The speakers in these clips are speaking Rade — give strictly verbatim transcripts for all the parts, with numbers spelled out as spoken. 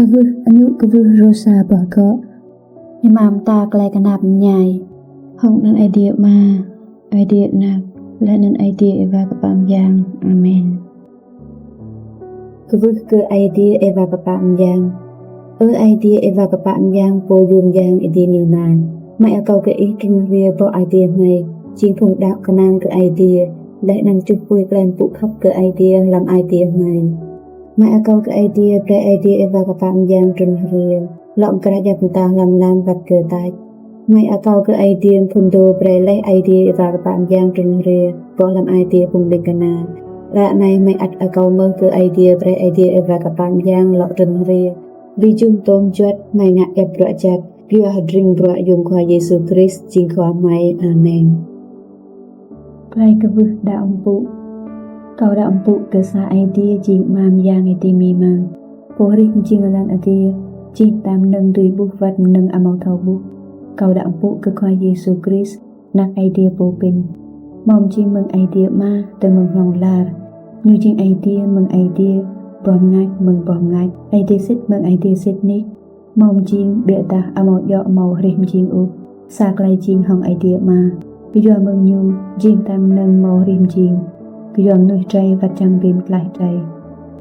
Kwưh, añŭ kwưh Rôsa boh gŏ. Êma mta klei knap mñai. Hŏng anăn Aê Diê Ama, Aê Diê Anak, leh anăn Aê Diê Êwa Kpă Myang. Amen. Kwưh kơ Aê Diê Êwa Kpă Myang. Ơ Aê Diê Êwa Kpă Myang, Pô yuôm yang êdimima, hmei akâo kơ ih trŭn hriê bŏ ai tiê hmei, jing phung đăo knang kơ Aê Diê, leh anăn čuh pui klei mpŭ khăp kơ Aê Diê hlăm ai tiê hmei. Hmei akâo kơ Aê Diê brei Aê Diê Êwa Kpă Myang trŭn hriê, lŏ mkra djăp mta hlăm lam wăt kơ tač. Hmei akâo kơ Aê Diê mphŭn dô brei leh Aê Diê Êwa Kpă Myang trŭn hriê bŏ hlăm ai tiê phung ƀĭng kna. Ară anei hmei ăt akâo mơh kơ Aê Diê brei Aê Diê Êwa Kpă Myang lŏ trŭn hriê, bi jŭm tôm juăt hmei ngă djăp bruă jăk, kyua hdrĭng bruă yuôm Khua Yêsu Krist jing Khua hmei. Amen. Klei kwưh đăo mpŭ. Kâo đăo mpŭ kơ sa Aê Diê jing Ama myang êdimima, Pô hrih mjing lăn adiê, jing mta mnơ̆ng dưi ƀuh wăt mnơ̆ng amâo thâo ƀuh. Kâo đăo mpŭ kơ Khua Yêsu Krist, Anak Aê Diê Pô Pĭn, mâo mjing mơ̆ng Aê Diê Ama, dơ̆ng mơ̆ng hlŏng lar. Ñu jing Aê Diê mơ̆ng Aê Diê, boh mngač mơ̆ng boh mngač, Aê Diê sĭt mơ̆ng Aê Diê sĭt nik. Mâo mjing ƀiădah amâo djŏ mâo hrih mjing ôh. Sa klei jing hŏng Aê Diê Ama. Kyua mơ̆ng ñu, jing mta mnơ̆ng mâo hrih mjing, kyua mnuih drei wăt čiăng bi mtlaih drei.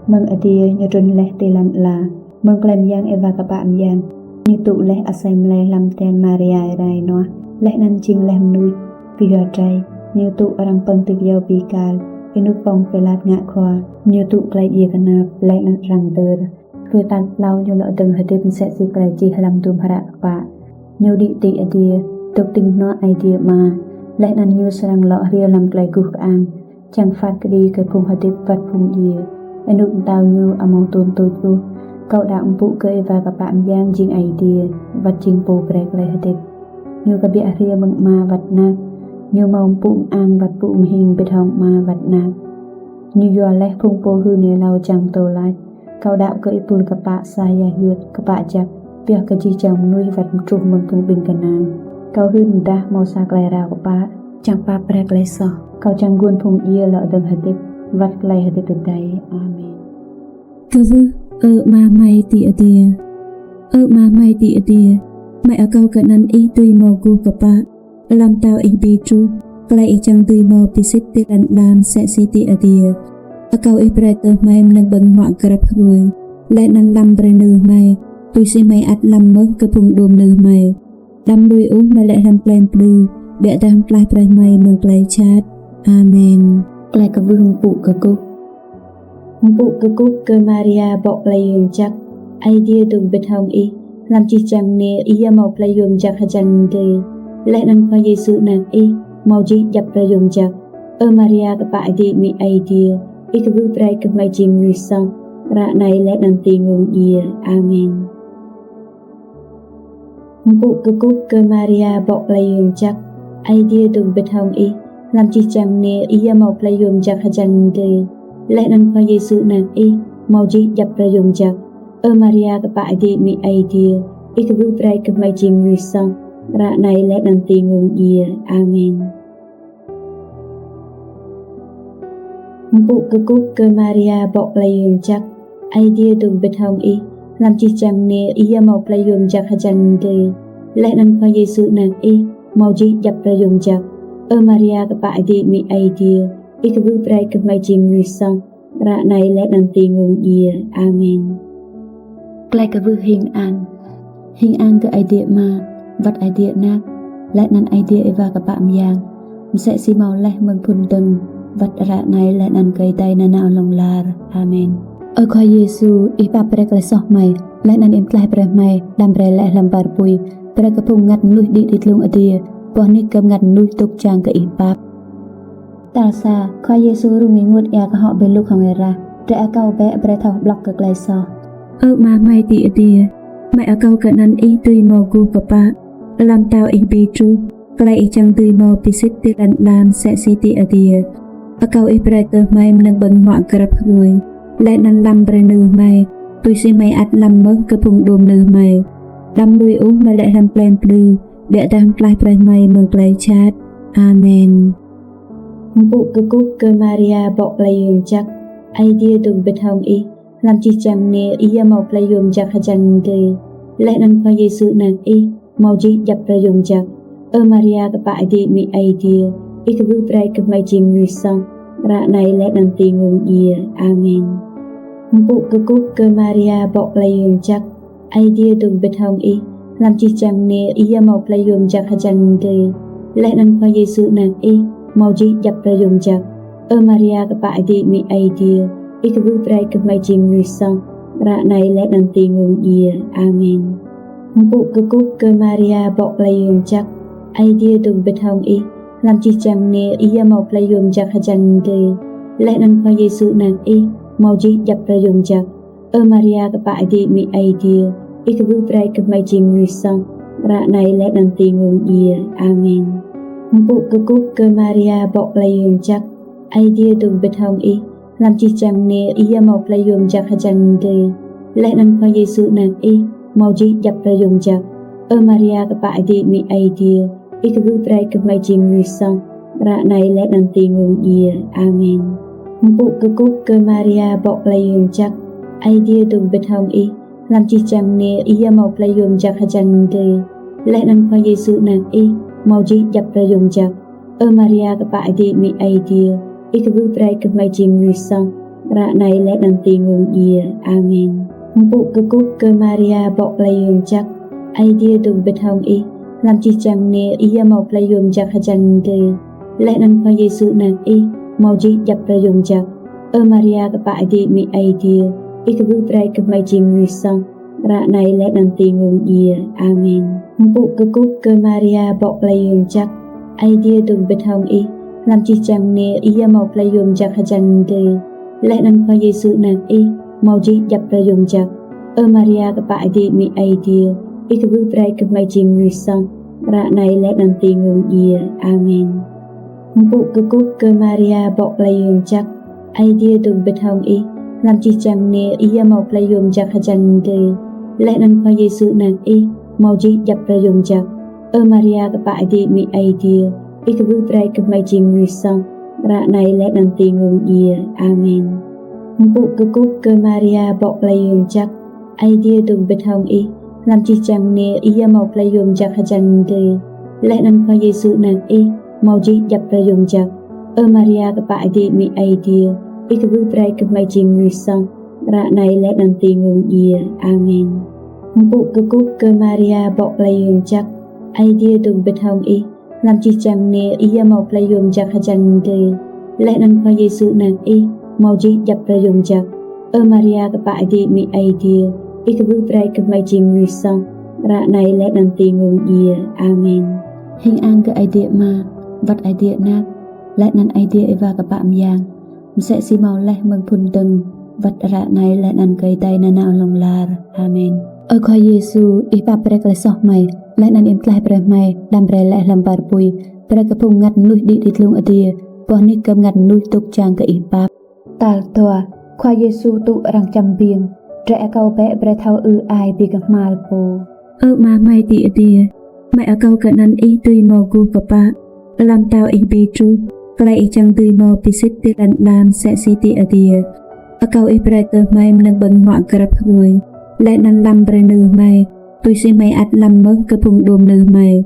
Mơ̆ng adiê ñu trŭn leh ti lăn ala, mơ̆ng klei myang Êwa Kpă Myang, ñu tŭ leh asei mlei hlăm tian Maria êrai nuah, leh anăn jing leh mnuih. Kyua drei, ñu tŭ arăng pơ̆ng ti kyâo bi kal, ênuk Pôns Pilat ngă khua, ñu tŭ klei djiê knap, leh anăn arăng dơr. Hruê tal tlâo ñu lŏ dơ̆ng hdĭp msĕ si klei čih hlăm dŭm hră kpă. Ñu đĭ ti adiê, dôk tĭng hnuă Aê Diê Ama, leh anăn ñu srăng lŏ hriê hlăm klei guh kơang, čiăng phat kđi kơ phung hdĭp wăt phung djiê. Ênuk mtao ñu amâo tuôm tuč ôh. Kâo đăo mpŭ kơ Êwa Kpă Myang jing Aê Diê, wăt jing Pô brei klei hdĭp. Ñu kbiă hriê mơ̆ng Ama wăt Anak. Ñu mâo mpŭ mơang wăt mpŭ mhing mbĭt hŏng Ama wăt Anak. Ñu yua leh phung pô hưn êlâo čiăng mtô lač. Kâo đăo kơ êpul kpă sa ya hyưt, kpă jăk, pioh kơ jih jang mnuih wăt mtruh mơ̆ng phung ƀĭng kna. Kâo hưn mdah mâo sa klei rao kpă, čiăng pap brei klei soh. Kâo čang guôn phung djiê lŏ dơ̆ng hdĭp, wăt klei hdĭp êdei. Amen. Kwưh, Ơ Ama hmei ti adiê. Ơ Ama hmei ti adiê, hmei akâo kơ anăn ih dưi mâo guh kpă, ala mtao ih bi truh, klei ih čiăng dưi mâo bi sĭt ti lăn ala msĕ si ti adiê. Akâo ih brei kơ hmei mnơ̆ng ƀơ̆ng huă grăp hruê, leh anăn lăm brei nư hmei, tui si hmei ăt lăm mơh kơ phung đuôm nư hmei. Đăm lui ôh hmei lĕ hlăm klei mplư, ƀiădah mtlaih brei hmei mơ̆ng klei jhat. Amen. Klei kwưh mpŭ kkuh. Mpŭ kkuh kơ Maria bŏ klei yuôm jăk, Aê Diê dôk mbĭt hŏng ih, hlăm jih jang mniê ih yơh mâo klei yuôm jăk hjăn mdê. Leh anăn Khua Yêsu anak ih, mâo jih djăp klei yuôm jăk. Ơ Maria kpă êdi amĭ Aê Diê, ih kwưh brei kơ hmei jing mnuih soh, ară anei leh anăn ti mmông djiê. Amen. Mpŭ kkuh kơ Maria bŏ klei yuôm jăk, Aê Diê dôk mbĭt hŏng ih, hlăm jih jang mniê ih yơh mâo klei yuôm jăk hjăn mdê. Leh anăn Khua Yêsu anak ih, mâo jih djăp klei yuôm jăk. Ơ Maria kpă êdi amĭ Aê Diê, ih kwưh brei kơ hmei jing mnuih soh, ară anei leh anăn ti mmông djiê. Amen. Mpŭ kkuh kơ Maria bŏ klei yuôm jăk, Aê Diê dôk mbĭt hŏng ih, hlăm jih jang mniê ih yơh mâo klei yuôm jăk hjăn mdê. Leh anăn Khua Yêsu anak ih, mâo jih djăp klei yuôm jăk. Ơ Maria kpă êdi amĭ Aê Diê, ih kwưh brei kơ hmei jing mnuih soh, ară anei leh anăn ti mmông djiê. Amen. Klei kwưh hing ang. Hing ang kơ Aê Diê Ama, wăt Aê Diê Anak, leh anăn Aê Diê Êwa Kpă Myang, msĕ si mâo leh mơ̆ng phŭn dơ̆ng, wăt ară anei leh anăn kơ êdei nanao hlŏng lar. Amen. Ơ Khua Yêsu, ih pap brei klei soh hmei, leh anăn ih mtlaih brei hmei, đăm brei lĕ hlăm war pui, brei kơ phung mngăt mnuih đĭ ti dlông adiê, boh nik kơ mngăt mnuih dôk čang kơ ih pap. Tal sa, Khua Yêsu rŭng ênguôt êa kơhŏ bi lŭk hŏng êrah, drei akâo bĕ brei thâo hƀlŏk kơ klei soh. Ơ Ama hmei ti adiê, hmei akâo kơ anăn ih dưi mâo guh kpă, ala mtao ih bi truh, klei ih čiăng dưi mâo bi sĭt ti lăn ala msĕ si ti adiê. Akâo ih brei kơ hmei mnơ̆ng ƀơ̆ng huă grăp hruê, leh anăn lăm brei nư hmei, tui si hmei ăt lăm mơh kơ phung đuôm nư hmei. Đăm lui ôh hmei lĕ hlăm klei mplư, ƀiădah mtlaih brei hmei mơ̆ng klei jhat. Amen. Mpŭ kkuh kơ Maria bŏ klei yuôm jăk, Aê Diê dôk mbĭt hŏng ih, Hlăm jih jang mniê ih yơh mâo klei yuôm jăk hjăn mdê. Leh anăn Khua Yêsu anak ih mâo jih djăp klei yuôm jăk. Ơ Maria kpă êdi amĭ Aê Diê, ih kwưh brei kơ hmei jing mnuih soh, ară anei leh anăn ti mmông djiê. Amen. Mpŭ kkuh kơ Maria bŏ klei yuôm jăk, Aê Diê dôk mbĭt hŏng ih. Hlăm jih jang mniê ih yơh mâo klei yuôm jăk hjăn mdê. Leh anăn Khua Yêsu anak ih mâo jih djăp klei yuôm jăk. Ơ Maria kpă êdi amĭ Aê Diê, ih kwưh brei kơ hmei jing mnuih soh, ară anei leh anăn ti mmông djiê. Amen. Mpŭ kkuh kơ Maria bŏ klei yuôm jăk, Aê Diê dôk mbĭt hŏng ih. Hlăm jih jang mniê ih yơh mâo klei yuôm jăk hjăn mdê. Leh anăn Khua Yêsu anak ih mâo jih djăp klei yuôm jăk. Ơ Maria kpă êdi amĭ Aê Diê, ih kwưh brei kơ hmei jing mnuih soh, ară anei leh anăn ti mmông djiê. Amen. Mpŭ kkuh kơ Maria bŏ klei yuôm jăk, Aê Diê dôk mbĭt hŏng ih. Hlăm jih jang mniê ih yơh mâo klei yuôm jăk hjăn mdê. Leh anăn Khua Yêsu anak ih mâo jih djăp klei yuôm jăk. Ơ Maria kpă êdi amĭ Aê Diê, ih kwưh brei kơ hmei jing mnuih soh, ară anei leh anăn ti mmông djiê. Amen. Mpŭ kkuh kơ Maria bŏ klei yuôm jăk, Aê Diê dôk mbĭt hŏng ih. Hlăm jih jang mniê ih yơh mâo klei yuôm jăk hjăn mdê. Leh anăn Khua Yêsu anak ih mâo jih djăp klei yuôm jăk. Ơ Maria kpă êdi amĭ Aê Diê, ih kwưh brei kơ hmei jing mnuih soh, ară anei leh anăn ti mmông djiê. Amen. Mpŭ kkuh kơ Maria bŏ klei yuôm jăk, Aê Diê dôk mbĭt hŏng ih. Hlăm jih jang mniê ih yơh mâo klei yuôm jăk hjăn mdê. Leh anăn Khua Yêsu anak ih mâo jih djăp klei yuôm jăk. Ơ Maria kpă êdi amĭ Aê Diê, ih kwưh brei kơ hmei jing mnuih soh, ară anei leh anăn ti mmông djiê. Amen. Mpŭ kkuh kơ Maria bŏ klei yuôm jăk, Aê Diê dôk mbĭt hŏng ih. Hlăm jih jang mniê ih yơh mâo klei yuôm jăk hjăn mdê. Leh anăn Khua Yêsu anak ih mâo jih djăp klei yuôm jăk. Ơ Maria kpă êdi amĭ Aê Diê, ih kwưh brei kơ hmei jing mnuih soh, ară anei leh anăn ti mmông djiê. Amen. Mpŭ kkuh kơ Maria bŏ klei yuôm jăk, Aê Diê dôk mbĭt hŏng ih. Hlăm jih jang mniê ih yơh mâo klei yuôm jăk hjăn mdê. Leh anăn Khua Yêsu anak ih mâo jih djăp klei yuôm jăk. Ơ Maria kpă êdi amĭ Aê Diê, ih kwưh brei kơ hmei jing mnuih soh, ară anei leh anăn ti mmông djiê. Amen. Mpŭ kkuh kơ Maria bŏ klei yuôm jăk, Aê Diê dôk mbĭt hŏng ih. Hlăm jih jang mniê ih yơh mâo klei yuôm jăk hjăn mdê. Leh anăn Khua Yêsu anak ih mâo jih djăp klei yuôm jăk. Ơ Maria kpă êdi amĭ Aê Diê, ih kwưh brei kơ hmei jing mnuih soh, ară anei leh anăn ti mmông djiê. Amen. Mpŭ kkuh kơ Maria bŏ klei yuôm jăk, Aê Diê dôk mbĭt hŏng ih. Hlăm jih jang mniê ih yơh mâo klei yuôm jăk hjăn mdê. Leh anăn Khua Yêsu anak ih mâo jih djăp klei yuôm jăk. Ơ Maria kpă êdi amĭ Aê Diê, ih kwưh brei kơ hmei jing mnuih soh, ară anei leh anăn ti mmông djiê. Amen. Hing ang kơ Aê Diê Ama, wăt Aê Diê Anak, leh anăn Aê Diê Êwa Kpă Myang, msĕ si mâo leh mơ̆ng phŭn dơ̆ng, wăt ară anei leh anăn kơ êdei nanao hlŏng lar. Amen. Ơ Khua Yêsu, ih pap brei klei soh hmei, leh anăn ih mtlaih brei hmei, đăm brei lĕ hlăm war pui, brei kơ phung mngăt mnuih đĭ ti dlông adiê, boh nik kơ mngăt mnuih dôk čang kơ ih pap. Tal dua, Khua Yêsu tŭ arăng čăm biêng, drei akâo bĕ brei thâo ư ai bi kmhal pô. Ơ Ama hmei ti adiê, hmei akâo kơ anăn ih dưi mâo guh kpă, ala mtao ih bi truh, klei ih čiăng dưi mâo bi sĭt ti lăn ala msĕ si ti adiê. Akâo ih brei kơ hmei mnơ̆ng ƀơ̆ng huă grăp hruê, leh anăn lăm brei nư hmei, tui si hmei ăt lăm mơh kơ phung đuôm nư hmei.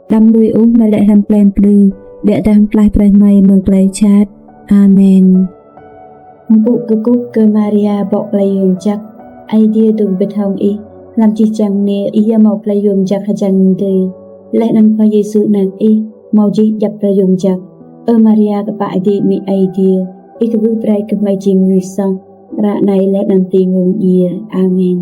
Đăm lui ôh hmei lĕ hlăm klei mplư, ƀiădah mtlaih brei hmei mơ̆ng klei jhat. Amen. Mpŭ kkuh kơ Maria bŏ klei yuôm jăk, Aê Diê dôk mbĭt hŏng ih. Hlăm jih jang mniê ih yơh mâo klei yuôm jăk hjăn mdê. Leh anăn Khua Yêsu anak ih mâo jih djăp klei yuôm jăk. Ơ Maria kpă êdi amĭ Aê Diê, ih kwưh brei kơ hmei jing mnuih soh, ară anei leh anăn ti mmông djiê. Amen.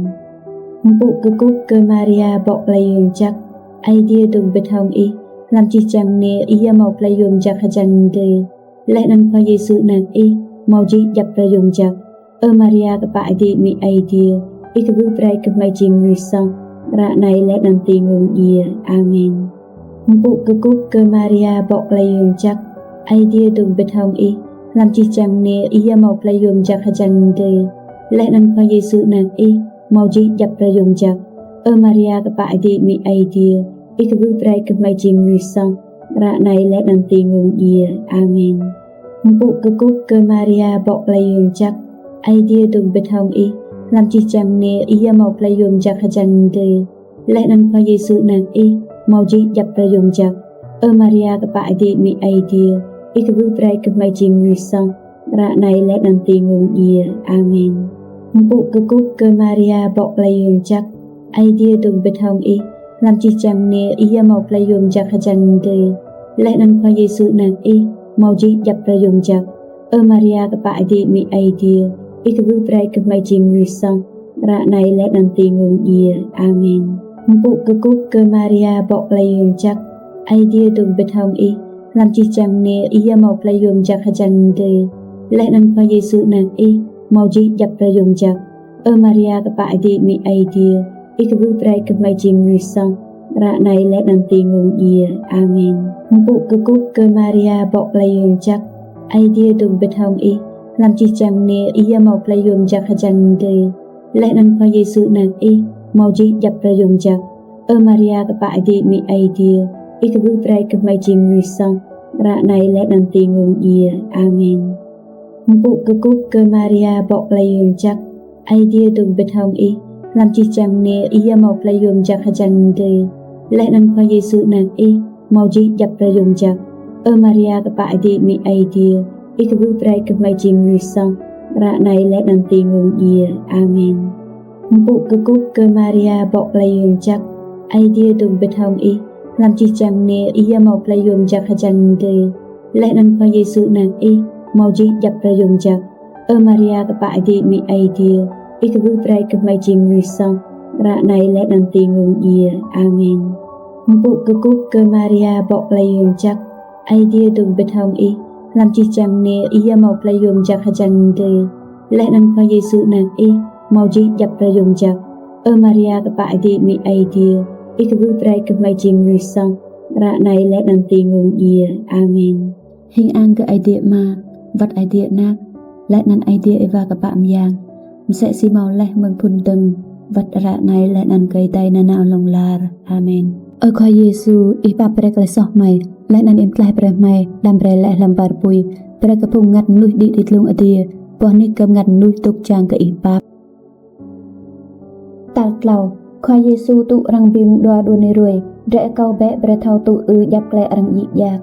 Mpŭ kkuh kơ Maria bŏ klei yuôm jăk, Aê Diê dôk mbĭt hŏng ih. Hlăm jih jang mniê ih yơh mâo klei yuôm jăk hjăn mdê. Leh anăn Khua Yêsu anak ih mâo jih djăp klei yuôm jăk. Ơ Maria kpă êdi amĭ Aê Diê, ih kwưh brei kơ hmei jing mnuih soh, ară anei leh anăn ti mmông djiê. Amen. Mpŭ kkuh kơ Maria bŏ klei yuôm jăk, Aê Diê dôk mbĭt hŏng ih. Hlăm jih jang mniê ih yơh mâo klei yuôm jăk hjăn mdê. Leh anăn Khua Yêsu anak ih mâo jih djăp klei yuôm jăk. Ơ Maria kpă êdi amĭ Aê Diê, ih kwưh brei kơ hmei jing mnuih soh, ară anei leh anăn ti mmông djiê. Amen. Mpŭ kkuh kơ Maria bŏ klei yuôm jăk, Aê Diê dôk mbĭt hŏng ih, hlăm jih jang mniê ih yơh mâo klei yuôm jăk hjăn mdê. Leh anăn Khua Yêsu anak ih, mâo jih djăp klei yuôm jăk. Ơ Maria kpă êdi amĭ Aê Diê, ih kwưh brei kơ hmei jing mnuih soh, ară anei leh anăn ti mmông djiê. Amen. Mpŭ kkuh kơ Maria bŏ klei yuôm jăk, Aê Diê dôk mbĭt hŏng ih, hlăm jih jang mniê ih yơh mâo klei yuôm jăk hjăn mdê. Leh anăn Khua Yêsu anak ih, mâo jih djăp klei yuôm jăk. Ơ Maria kpă êdi amĭ Aê Diê, ih kwưh brei kơ hmei jing mnuih soh, ară anei leh anăn ti mmông djiê. Amen. Mpŭ kkuh kơ Maria bŏ klei yuôm jăk, Aê Diê dôk mbĭt hŏng ih, hlăm jih jang mniê ih yơh mâo klei yuôm jăk hjăn mdê. Leh anăn Khua Yêsu anak ih, mâo jih djăp klei yuôm jăk. Ơ Maria kpă êdi amĭ Aê Diê, ih kwưh brei kơ hmei jing mnuih soh, ară anei leh anăn ti mmông djiê. Amen. Mpŭ kkuh kơ Maria bŏ klei yuôm jăk, Aê Diê dôk mbĭt hŏng ih, hlăm jih jang mniê ih yơh mâo klei yuôm jăk hjăn mdê. Leh anăn Khua Yêsu anak ih, mâo jih djăp klei yuôm jăk. Ơ Maria kpă êdi amĭ Aê Diê, ih kwưh brei kơ hmei jing mnuih soh, ară anei leh anăn ti mmông djiê. Amen. Mpŭ kkuh kơ Maria bŏ klei yuôm jăk, Aê Diê dôk mbĭt hŏng ih, hlăm jih jang mniê ih yơh mâo klei yuôm jăk hjăn mdê. Leh anăn Khua Yêsu anak ih, mâo jih djăp klei yuôm jăk. Ơ Maria kpă êdi amĭ Aê Diê, ih kwưh brei kơ hmei jing mnuih soh, ară anei leh anăn ti mmông djiê. Amen. Mpŭ kkuh kơ Maria bŏ klei yuôm jăk, Aê Diê dôk mbĭt hŏng ih, hlăm jih jang mniê ih yơh mâo klei yuôm jăk hjăn mdê. Leh anăn Khua Yêsu anak ih, mâo jih djăp klei yuôm jăk. Ơ Maria kpă êdi amĭ Aê Diê, ih kwưh brei kơ hmei jing mnuih soh, ară anei leh anăn ti mmông djiê. Amen. Mpŭ kkuh kơ Maria bŏ klei yuôm jăk, Aê Diê dôk mbĭt hŏng ih, hlăm jih jang mniê ih yơh mâo klei yuôm jăk hjăn mdê. Leh anăn Khua Yêsu anak ih, mâo jih djăp klei yuôm jăk. Ơ Maria kpă êdi amĭ Aê Diê, ih kwưh brei kơ hmei jing mnuih soh, ară anei leh anăn ti mmông djiê. Amen. Hing ang kơ Aê Diê Ama, wăt Aê Diê Anak, leh anăn Aê Diê Êwa Kpă Myang, msĕ si mâo leh mơ̆ng phŭn dơ̆ng, wăt ară anei leh anăn kơ êdei nanao hlŏng lar. Amen. Ơ Khua Yêsu, ih pap brei klei soh hmei, leh anăn ih mtlaih brei hmei, đăm brei lĕ hlăm war pui, brei kơ phung mngăt mnuih đĭ ti dlông adiê, boh nik kơ mngăt mnuih dôk čang kơ ih pap. Tal tlâo, Khua Yêsu tŭ arăng bi mđua đuôn êruê, drei akâo bĕ brei thâo tŭ ư djăp klei arăng djik djak.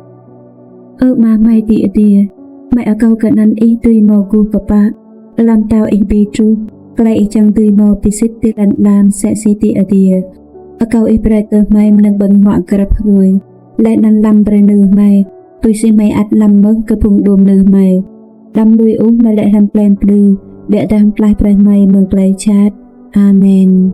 Ơ Ama hmei ti adiê, hmei akâo kơ anăn ih dưi mâo guh kpă, ala mtao ih bi truh, klei ih čiăng dưi mâo bi sĭt ti lăn ala msĕ si ti adiê. Akâo ih brei kơ hmei mnơ̆ng ƀơ̆ng huă grăp hruê, leh anăn lăm brei nư hmei, tui si hmei ăt lăm mơh kơ phung đuôm nư hmei. Đăm lui ôh hmei lĕ hlăm klei mplư, ƀiădah mtlaih brei hmei mơ̆ng klei jhat. Amen.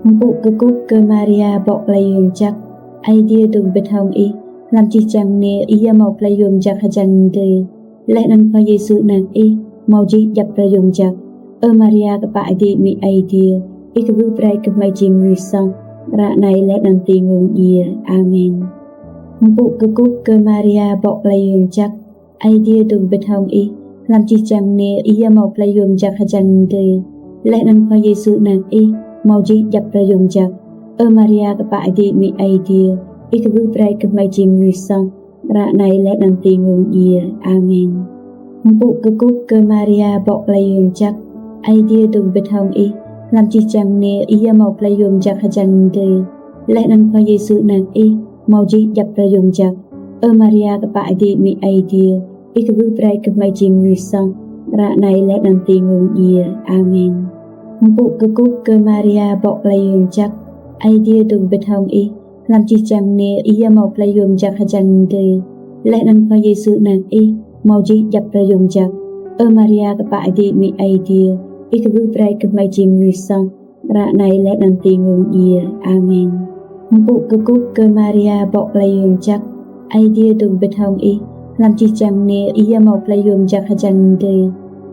Mpŭ kkuh kơ Maria bŏ klei yuôm jăk, Aê Diê dôk mbĭt hŏng ih, hlăm jih jang mniê ih yơh mâo klei yuôm jăk hjăn mdê. Leh anăn Khua Yêsu anak ih, mâo jih djăp klei yuôm jăk. Ơ Maria kpă êdi amĭ Aê Diê, ih kwưh brei kơ hmei jing mnuih soh, ară anei leh anăn ti mmông djiê. Amen. Mpŭ kkuh kơ Maria bŏ klei yuôm jăk, Aê Diê dôk mbĭt hŏng ih, hlăm jih jang mniê ih yơh mâo klei yuôm jăk hjăn mdê. Leh anăn Khua Yêsu anak ih, mâo jih djăp klei yuôm jăk. Ơ Maria kpă êdi amĭ Aê Diê, ih kwưh brei kơ hmei jing mnuih soh, ară anei leh anăn ti mmông djiê. Amen. Mpŭ kkuh kơ Maria bŏ klei yuôm jăk, Aê Diê dôk mbĭt hŏng ih, hlăm jih jang mniê ih yơh mâo klei yuôm jăk hjăn mdê. Leh anăn Khua Yêsu anak ih, mâo jih djăp klei yuôm jăk. Ơ Maria kpă êdi amĭ Aê Diê, ih kwưh brei kơ hmei jing mnuih soh, ară anei leh anăn ti mmông djiê. Amen. Mpŭ kkuh kơ Maria bŏ klei yuôm jăk, Aê Diê dôk mbĭt hŏng ih, hlăm jih jang mniê ih yơh mâo klei yuôm jăk hjăn mdê. Leh anăn Khua Yêsu anak ih, mâo jih djăp klei yuôm jăk. Ơ Maria kpă êdi amĭ Aê Diê, ih kwưh brei kơ hmei jing mnuih soh, ară anei leh anăn ti mmông djiê. Amen. Mpŭ kkuh kơ Maria bŏ klei yuôm jăk, Aê Diê dôk mbĭt hŏng ih, hlăm jih jang mniê ih yơh mâo klei yuôm jăk hjăn mdê.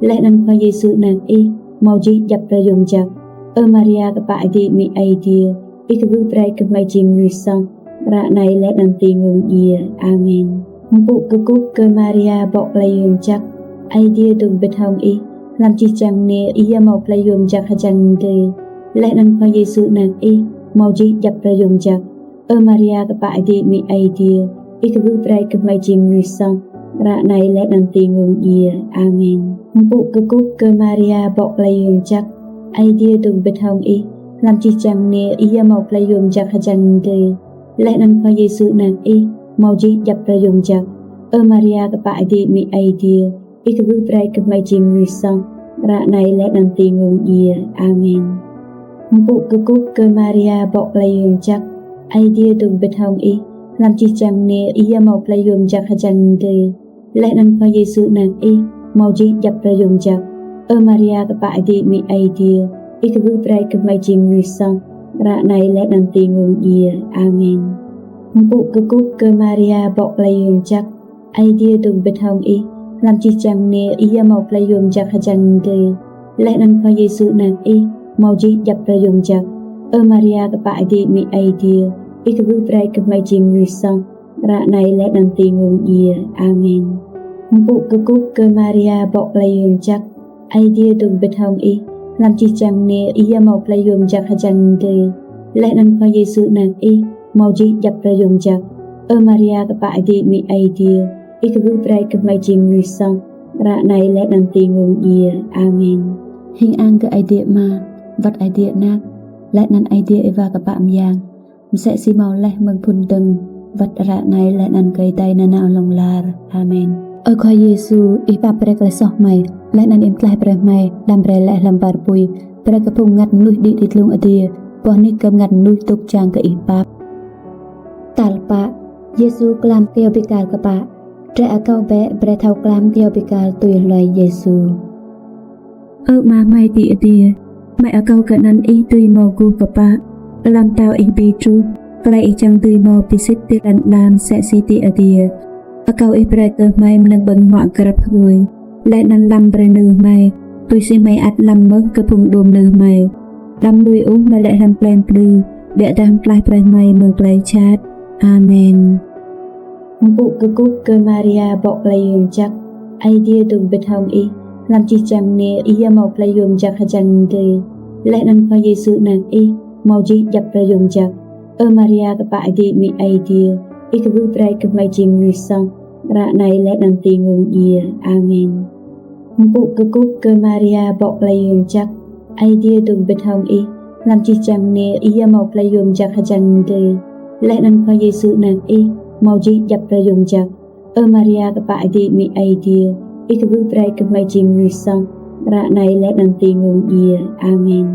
Leh anăn Khua Yêsu anak ih, mâo jih djăp klei yuôm jăk. Ơ Maria kpă êdi amĭ Aê Diê, ih kwưh brei kơ hmei jing mnuih soh, ară anei leh anăn ti mmông djiê. Amen. Mpŭ kkuh kơ Maria bŏ klei yuôm jăk, Aê Diê dôk mbĭt hŏng ih, hlăm jih jang mniê ih yơh mâo klei yuôm jăk hjăn mdê. Leh anăn Khua Yêsu anak ih, mâo jih djăp klei yuôm jăk. Ơ Maria kpă êdi amĭ Aê Diê, ih kwưh brei kơ hmei jing mnuih soh, ară anei leh anăn ti mmông djiê. Amen. Mpŭ kkuh kơ Maria bŏ klei yuôm jăk, Aê Diê dôk mbĭt hŏng ih, hlăm jih jang mniê ih yơh mâo klei yuôm jăk hjăn mdê. Leh anăn Khua Yêsu anak ih mâo jih djăp klei yuôm jăk. Ơ Maria kpă êdi amĭ Aê Diê, ih kwưh brei kơ hmei jing mnuih soh, ară anei leh anăn ti mmông djiê. Amen. Mpŭ kkuh kơ Maria bŏ klei yuôm jăk, Aê Diê dôk mbĭt hŏng ih, hlăm jih jang mniê ih yơh mâo klei yuôm jăk hjăn mdê. Leh anăn Khua Yêsu anak ih mâo jih djăp klei yuôm jăk. Ơ Maria kpă êdi amĭ Aê Diê, ih kwưh brei kơ hmei jing mnuih soh, ară anei leh anăn ti mmông djiê. Amen. Mpŭ kkuh kơ Maria bŏ klei yuôm jăk, Aê Diê dôk mbĭt hŏng ih, hlăm jih jang mniê ih yơh mâo klei yuôm jăk hjăn mdê. Leh anăn Khua Yêsu anak ih mâo jih djăp klei yuôm jăk. Ơ Maria kpă êdi amĭ Aê Diê, ih kwưh brei kơ hmei jing mnuih soh, ară anei leh anăn ti mmông djiê. Amen. Mpŭ kkuh kơ Maria bŏ klei yuôm jăk, Aê Diê dôk mbĭt hŏng ih, hlăm jih jang mniê ih yơh mâo klei yuôm jăk hjăn mdê. Leh anăn Khua Yêsu anak ih mâo jih djăp klei yuôm jăk. Ơ Maria kpă êdi amĭ Aê Diê, ih kwưh brei kơ hmei jing mnuih soh, ară anei leh anăn ti mmông djiê. Amen. Hing ang kơ Aê Diê Ama, wăt Aê Diê Anak, leh anăn Aê Diê Êwa Kpă Myang, msĕ si mâo leh mơ̆ng phŭn dơ̆ng, wăt ară anei leh anăn kơ êdei nanao hlŏng lar. Amen. Ơ Khua Yêsu, ih pap brei klei soh hmei, leh anăn ih mtlaih brei hmei, đăm brei lĕ hlăm war pui, brei kơ phung mngăt mnuih đĭ ti dlông adiê, boh nik kơ mngăt mnuih dôk čang kơ ih pap. Tal pă, Yêsu klam kyâo bi kal kpă. Drei akâo bĕ brei thâo klam kyâo bi kal tui hlue Yêsu. Ơ Ama hmei ti adiê, hmei akâo kơ anăn ih dưi mâo guh kpă, ala mtao ih bi truh, klei ih čiăng dưi mâo bi sĭt ti lăn ala msĕ si ti adiê. Akâo ih brei kơ hmei mnơ̆ng ƀơ̆ng huă grăp hruê, leh anăn lăm brei nư hmei, tui si hmei ăt lăm mơh kơ phung đuôm nư hmei. Đăm lui ôh hmei lĕ hlăm klei mplư, ƀiădah mtlaih brei hmei mơ̆ng klei jhat. Amen. Mpŭ kkuh kơ Maria bŏ klei yuôm jăk, Aê Diê dôk mbĭt hŏng ih, hlăm jih jang mniê ih yơh mâo klei yuôm jăk hjăn mdê. Leh anăn Khua Yêsu anak ih mâo jih djăp klei yuôm jăk. Ơ Maria kpă êdi amĭ Aê Diê, ih kwưh brei kơ hmei jing mnuih soh, ară anei leh anăn ti mmông djiê. Amen. Mpŭ kkuh kơ Maria bŏ klei yuôm jăk, Aê Diê dôk mbĭt hŏng ih, hlăm jih jang mniê ih yơh mâo klei yuôm jăk hjăn mdê. Leh anăn Khua Yêsu anak ih mâo jih djăp klei yuôm jăk. Ơ Maria kpă êdi amĭ Aê Diê, ih kwưh brei kơ hmei jing mnuih soh, ară anei leh anăn ti mmông djiê. Amen.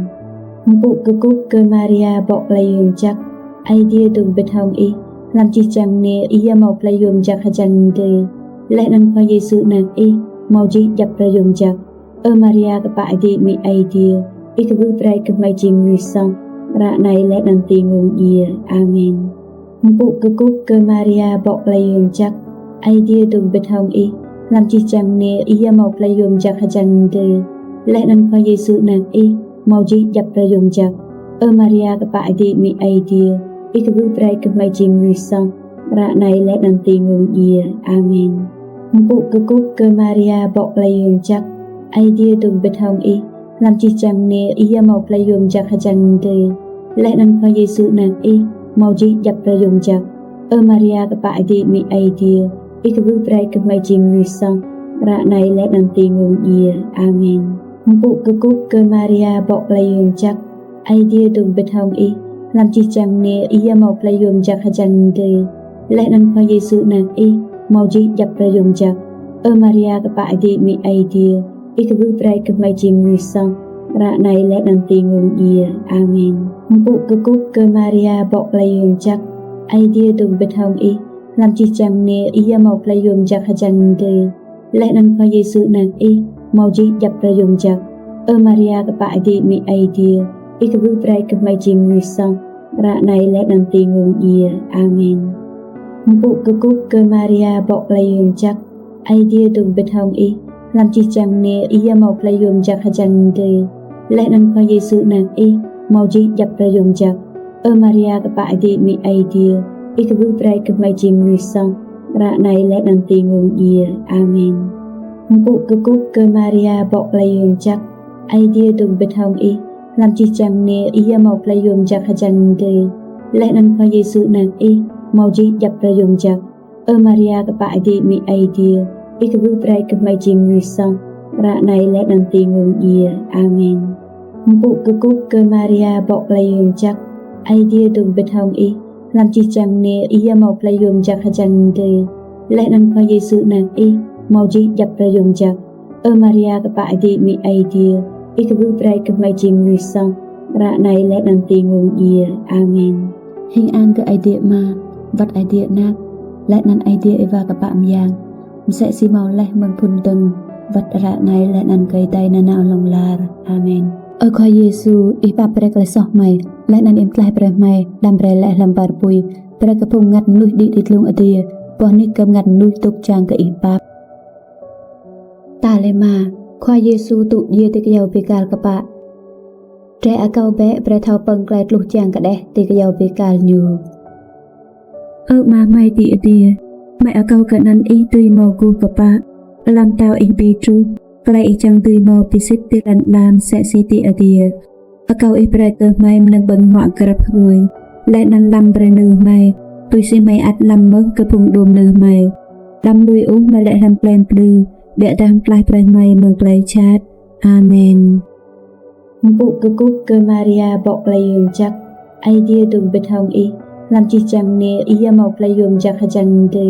Mpŭ kkuh kơ Maria bŏ klei yuôm jăk, Aê Diê dôk mbĭt hŏng ih, hlăm jih jang mniê ih yơh mâo klei yuôm jăk hjăn mdê. Leh anăn Khua Yêsu anak ih mâo jih djăp klei yuôm jăk. Ơ Maria kpă êdi amĭ Aê Diê, ih kwưh brei kơ hmei jing mnuih soh, ară anei leh anăn ti mmông djiê. Amen. Mpŭ kkuh kơ Maria bŏ klei yuôm jăk, Aê Diê dôk mbĭt hŏng ih, hlăm jih jang mniê ih yơh mâo klei yuôm jăk hjăn mdê. Leh anăn Khua Yêsu anak ih mâo jih djăp klei yuôm jăk. Ơ Maria kpă êdi amĭ Aê Diê, ih kwưh brei kơ hmei jing mnuih soh, ară anei leh anăn ti mmông djiê. Amen. Mpŭ kkuh kơ Maria bŏ klei yuôm jăk, Aê Diê dôk mbĭt hŏng ih, hlăm jih jang mniê ih yơh mâo klei yuôm jăk hjăn mdê. Leh anăn Khua Yêsu anak ih mâo jih djăp klei yuôm jăk. Ơ Maria kpă êdi amĭ Aê Diê, ih kwưh brei kơ hmei jing mnuih soh, ară anei leh anăn ti mmông djiê. Amen. Mpŭ kkuh kơ Maria bŏ klei yuôm jăk, Aê Diê dôk mbĭt hŏng ih, hlăm jih jang mniê ih yơh mâo klei yuôm jăk hjăn mdê. Leh anăn Khua Yêsu anak ih mâo jih djăp klei yuôm jăk. Ơ Maria kpă êdi amĭ Aê Diê, ih kwưh brei kơ hmei jing mnuih soh, ară anei leh anăn ti mmông djiê. Amen. Mpŭ kkuh kơ Maria bŏ klei yuôm jăk, Aê Diê dôk mbĭt hŏng ih, hlăm jih jang mniê ih yơh mâo klei yuôm jăk hjăn mdê. Leh anăn Khua Yêsu anak ih mâo jih djăp klei yuôm jăk. Ơ Maria kpă êdi amĭ Aê Diê, ih kwưh brei kơ hmei jing mnuih soh, ară anei leh anăn ti mmông djiê. Amen. Mpŭ kkuh kơ Maria bŏ klei yuôm jăk, Aê Diê dôk mbĭt hŏng ih, hlăm jih jang mniê ih yơh mâo klei yuôm jăk hjăn mdê. Leh anăn Khua Yêsu anak ih mâo jih djăp klei yuôm jăk. Ơ Maria kpă êdi amĭ Aê Diê, ih kwưh brei kơ hmei jing mnuih soh, ară anei leh anăn ti mmông djiê. Amen. Mpŭ kkuh kơ Maria bŏ klei yuôm jăk, Aê Diê dôk mbĭt hŏng ih, hlăm jih jang mniê ih yơh mâo klei yuôm jăk hjăn mdê. Leh anăn Khua Yêsu anak ih mâo jih djăp klei yuôm jăk. Ơ Maria kpă êdi amĭ Aê Diê, Ih kwưh brei kơ hmei jing mnuih soh, ară anei leh anăn ti mmông djiê. Amen. Mpŭ kkuh kơ Maria bŏ klei yuôm jăk, Aê Diê dôk mbĭt hŏng ih, hlăm jih jang mniê ih yơh mâo klei yuôm jăk hjăn mdê, leh anăn Khua Yêsu anak ih mâo jih djăp klei yuôm jăk. Ơ Maria kpă êdi amĭ Aê Diê, ih kwưh brei kơ hmei jing mnuih soh, ară anei leh anăn ti mmông djiê. Amen. Hing ang kơ Aê Diê Ama, wăt Aê Diê Anak, leh anăn Aê Diê Êwa Kpă Myang, msĕ si mâo leh mơ̆ng phŭn dơ̆ng, wăt ară anei leh anăn kơ êdei nanao hlŏng lar. Amen. Ơ Khua Yêsu, ih pap brei klei soh hmei, leh anăn ih mtlaih brei hmei, đăm brei lĕ hlăm war pui, brei kơ phung mngăt mnuih đĭ ti dlông adiê, boh nik kơ mngăt mnuih dôk čang kơ ih pap. Tal êma, Khua Yêsu tŭ djiê ti kyâo bi kal kpă. Drei akâo bĕ brei thâo pơ̆ng klei tluh čiăng kđeh ti kyâo bi kal ñu. Ơ Ama hmei ti adiê, hmei akâo kơ anăn ih dưi mâo guh kpă, ala mtao ih bi truh, klei ih čiăng dưi mâo bi sĭt ti lăn ala msĕ si ti adiê. Akâo ih brei kơ hmei mnơ̆ng ƀơ̆ng huă grăp hruê, leh anăn lăm brei nư hmei, tui si hmei ăt lăm mơh kơ phung đuôm nư hmei. Đăm lui ôh hmei lĕ hlăm klei mplư, ƀiădah mtlaih brei hmei mơ̆ng klei jhat. Amen. Mpŭ kkuh kơ Maria bŏ klei yuôm jăk, Aê Diê dôk mbĭt hŏng ih, hlăm jih jang mniê ih yơh mâo klei yuôm jăk hjăn mdê,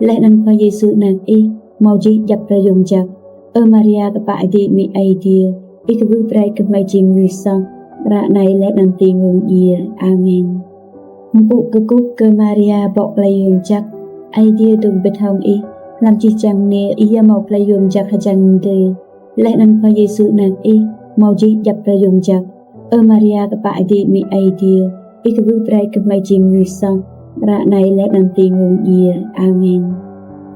leh anăn Khua Yêsu anak ih mâo jih djăp klei yuôm jăk. Ơ Maria kpă êdi amĭ Aê Diê, ih kwưh brei kơ hmei jing mnuih soh, ară anei leh anăn ti mmông djiê. Amen. Mpŭ kkuh kơ Maria bŏ klei yuôm jăk, Aê Diê dôk mbĭt hŏng ih, hlăm jih jang mniê ih yơh mâo klei yuôm jăk hjăn mdê, leh anăn Khua Yêsu anak ih mâo jih djăp klei yuôm jăk. Ơ Maria kpă êdi amĭ Aê Diê, ih kwưh brei kơ hmei jing mnuih soh, ară anei leh anăn ti mmông djiê. Amen.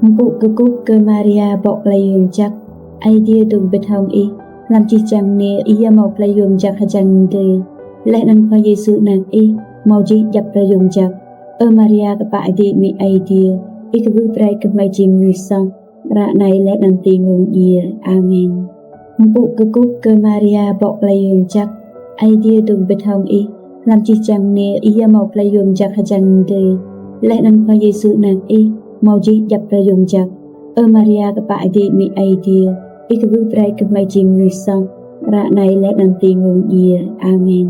Mpŭ kkuh kơ Maria bŏ klei yuôm jăk, Aê Diê dôk mbĭt hŏng ih, hlăm jih jang mniê ih yơh mâo klei yuôm jăk hjăn mdê, leh anăn Khua Yêsu anak ih mâo jih djăp klei yuôm jăk. Ơ Maria kpă êdi amĭ Aê Diê, ih kwưh brei kơ hmei jing mnuih soh, ară anei leh anăn ti mmông djiê. Amen. Mpŭ kkuh kơ Maria bŏ klei yuôm jăk, Aê Diê dôk mbĭt hŏng ih, hlăm jih jang mniê ih yơh mâo klei yuôm jăk hjăn mdê, leh anăn Khua Yêsu anak ih mâo jih djăp klei yuôm jăk. Ơ Maria kpă êdi amĭ Aê Diê, ih kwưh brei kơ hmei jing mnuih soh, ară anei leh anăn ti mmông djiê. Amen.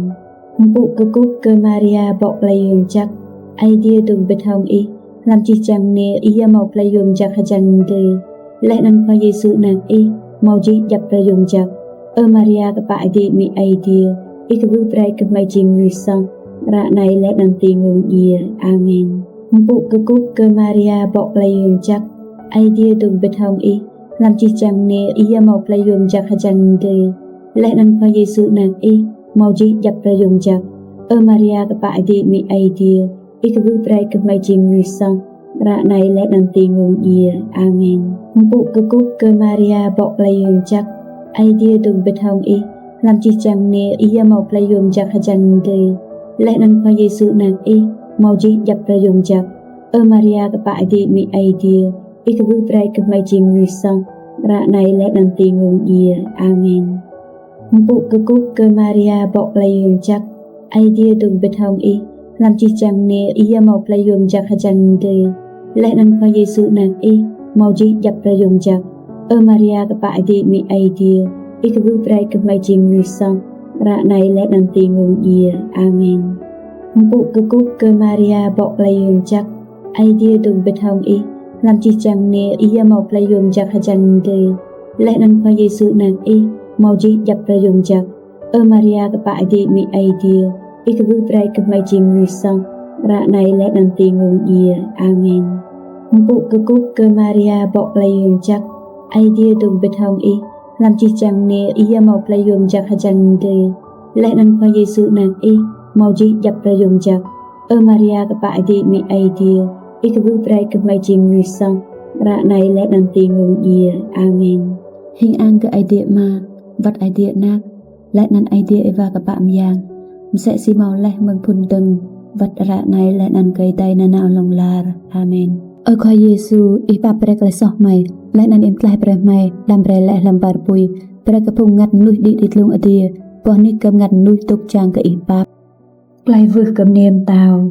Mpŭ kkuh kơ Maria bŏ klei yuôm jăk, Aê Diê dôk mbĭt hŏng ih, hlăm jih jang mniê ih yơh mâo klei yuôm jăk hjăn mdê, leh anăn Khua Yêsu anak ih mâo jih djăp klei yuôm jăk. Ơ Maria kpă êdi amĭ Aê Diê, ih kwưh brei kơ hmei jing mnuih soh, ară anei leh anăn ti mmông djiê. Amen. Mpŭ kkuh kơ Maria bŏ klei yuôm jăk, Aê Diê dôk mbĭt hŏng ih, hlăm jih jang mniê ih yơh mâo klei yuôm jăk hjăn mdê, leh anăn Khua Yêsu anak ih mâo jih djăp klei yuôm jăk. Ơ Maria kpă êdi amĭ Aê Diê, ih kwưh brei kơ hmei jing mnuih soh, ară anei leh anăn ti mmông djiê. Amen. Mpŭ kkuh kơ Maria bŏ klei yuôm jăk, Aê Diê dôk mbĭt hŏng ih, hlăm jih jang mniê ih yơh mâo klei yuôm jăk hjăn mdê, leh anăn Khua Yêsu anak ih mâo jih djăp klei yuôm jăk. Ơ Maria kpă êdi amĭ Aê Diê, ih kwưh brei kơ hmei jing mnuih soh, ară anei leh anăn ti mmông djiê. Amen. Mpŭ kkuh kơ Maria bŏ klei yuôm jăk, Aê Diê dôk mbĭt hŏng ih, hlăm jih jang mniê ih yơh mâo klei yuôm jăk hjăn mdê, leh anăn Khua Yêsu anak ih mâo jih djăp klei yuôm jăk. Ơ Maria kpă êdi amĭ Aê Diê, ih kwưh brei kơ hmei jing mnuih soh, ară anei leh anăn ti mmông djiê. Amen. Mpŭ kkuh kơ Maria bŏ klei yuôm jăk, Aê Diê dôk mbĭt hŏng ih, hlăm jih jang mniê ih yơh mâo klei yuôm jăk hjăn mdê, leh anăn Khua Yêsu anak ih mâo jih djăp klei yuôm jăk. Ơ Maria kpă êdi amĭ Aê Diê, ih kwưh brei kơ hmei jing mnuih soh, ară anei leh anăn ti mmông djiê. Amen. Mpŭ kkuh kơ Maria bŏ klei yuôm jăk, Aê Diê dôk mbĭt hŏng ih, hlăm jih jang mniê ih yơh mâo klei yuôm jăk hjăn mdê, leh anăn Khua Yêsu anak ih mâo jih djăp klei yuôm jăk. Ơ Maria kpă êdi amĭ Aê Diê, ih kwưh brei kơ hmei jing mnuih soh, ară anei leh anăn ti mmông djiê. Amen. Hing ang kơ Aê Diê Ama, wăt Aê Diê Anak, leh anăn Aê Diê Êwa Kpă Myang, msĕ si mâo leh mơ̆ng phŭn dơ̆ng, wăt ară anei leh anăn kơ êdei nanao hlŏng lar. Amen. Ơ Khua Yêsu, ih pap brei klei soh hmei, leh anăn ih mtlaih brei hmei, đăm brei lĕ hlăm war pui, brei kơ phung mngăt mnuih đĭ ti dlông adiê, boh nik kơ mngăt mnuih dôk čang kơ ih pap. Klei kwưh kơ mniê mtao.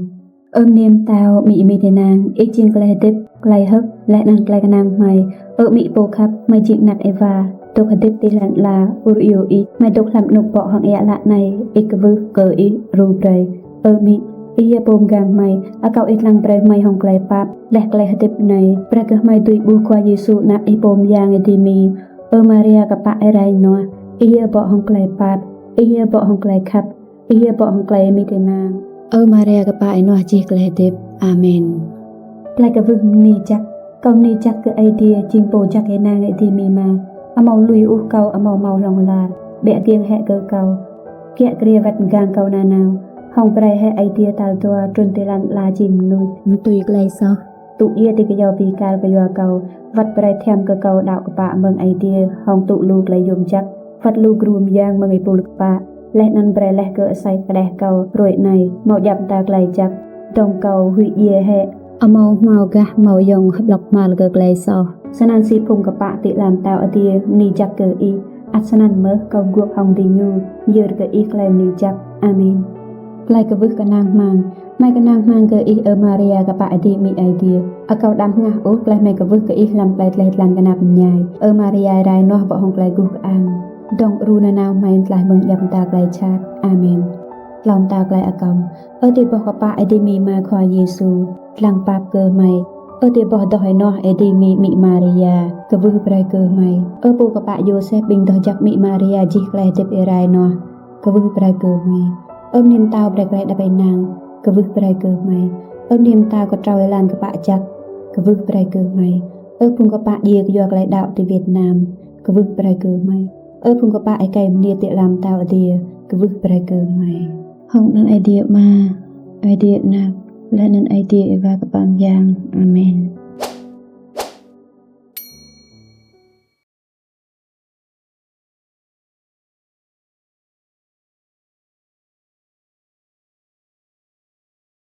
Ơ mniê mtao amĭ êmi ti nang, ih jing klei hdĭp, klei hơ̆k, leh anăn klei knang hmei. Ơ amĭ pô khăp, hmei jing anak Êwa, dôk hdĭp ti lăn ala, ur iêu ih, hmei dôk hlăm anôk bŏ hŏng êa ală anei, ih kwưh kơ ih đru brei. Ơ amĭ, ih yơh pô mgang hmei, akâo ih dlăng brei hmei hŏng klei pap, leh klei hdĭp anei, brei kơ hmei dưi ƀuh Khua Yêsu anak ih pô myang êdimi. Ơ Maria kpă êrai ênuah, ih yơh bŏ hŏng klei pap, ih yơh bŏ hŏng klei khăp, ih yơh bŏ hŏng klei êmi ti nang. Ơ Maria kpă ênuah jih klei hdĭp. Amen. Klei kwưh mni jăk. Kâo mni jăk kơ Aê Diê jing pô jăk ênang êdimi mơh. Amâo lui ôh kâo amâo mâo hlŏng lar. Ƀiă giêng hĕ kơ kâo, kiă kriê wăt mgang kâo nanao. Hŏng brei hĕ Aê Diê tal dua trŭn ti lăn ala jing mnuih, mtui klei soh, tŭ djiê ti kyâo bi kal kyua kâo, wăt brei thiăm kơ kâo đăo kpă mơ̆ng Aê Diê hŏng tŭ lu klei yuôm jăk, wăt lu gru myang mơ̆ng êpul kpă, leh anăn brei leh kơ asei kđeh kâo hruê anei mâo djăp mta klei jăk, dŏng kâo huĭ djiê hĕ, amâo hmao gah mâo yŏng hƀlŏk hmal kơ klei soh. Snăn si phung kpă ti ala mtao adiê mni jăk kơ ih, ăt snăn mơh kâo guôp hŏng diñu myơr kơ ih klei mni jăk. Amen. Klei kwưh knang hmăng. Hmei knang hmăng kơ ih, Ơ Maria kpă êdimi Aê Diê. Akâo đăm hngah ôh klei hmei kwưh kơ ih hlăm klei dleh dlan knap mñai. Ơ Maria êrai ênuah bŏ hŏng klei guh kơang, dŏng đru nanao hmei mtlaih mơ̆ng djăp mta klei jhat. Amen. Tlâo mta klei akâo. Ơ tiê boh kpă êdimi Ama Khua Yêsu, dlăng pap kơ hmei. Ơ tiê boh doh ênuah êdimi amĭ Maria, kwưh brei kơ hmei. Ơ pô kpă Yôsep ƀĭng doh jăk amĭ Maria jih klei hdĭp êrai ênuah, kwưh brei kơ hmei. Ơ mniê mtao brei klei êđăp ênang, kwưh brei kơ hmei. Ơ mniê mtao ktrâo êlan kpă jăk, kwưh brei kơ hmei. Ơ phung kpă djiê kyua klei đăo ti Việt Nam, kwưh brei kơ hmei. Ơ phung kpă êkei mniê ti ala mtao adiê, kwưh brei kơ hmei. Hŏng anăn Aê Diê Ama, Aê Diê Anak, leh anăn Aê Diê Êwa Kpă Myang. Amen.